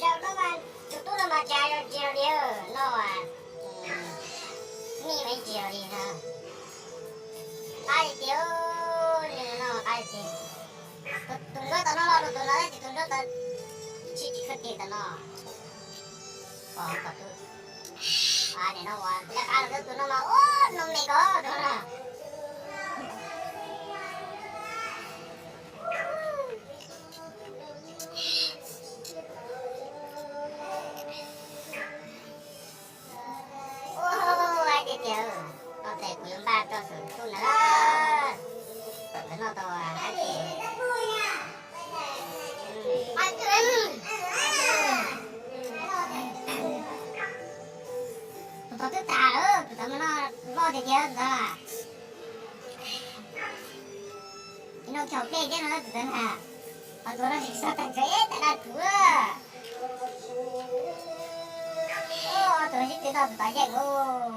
Zaum no mas tus tub no mas cas tsis hais li no, nej mas tsis hais li no. Qab tiag tiag, nws no qab tiag tiag. Tus nkauj tom no los rau tus no tab sis tus nkauj tom tsis tsis khaws tes tom no. Pom kom tus, nim no uas lawv qab los rau tus no mas ua no me kod tus no. Ua, hais tiag tiag, no ces kuv yuav npaj rau saum ntuj na. Lawv noj tau hais tias, tus tod twb tas lawm, tus tod mas noj loj tiag tiag tus tod. Ib no chaum dej thiab no tus tod na. Ho tus no tsis tau tag nrho ib tag dab tsuv. Tus no sib tw tau tus tod yeej ub.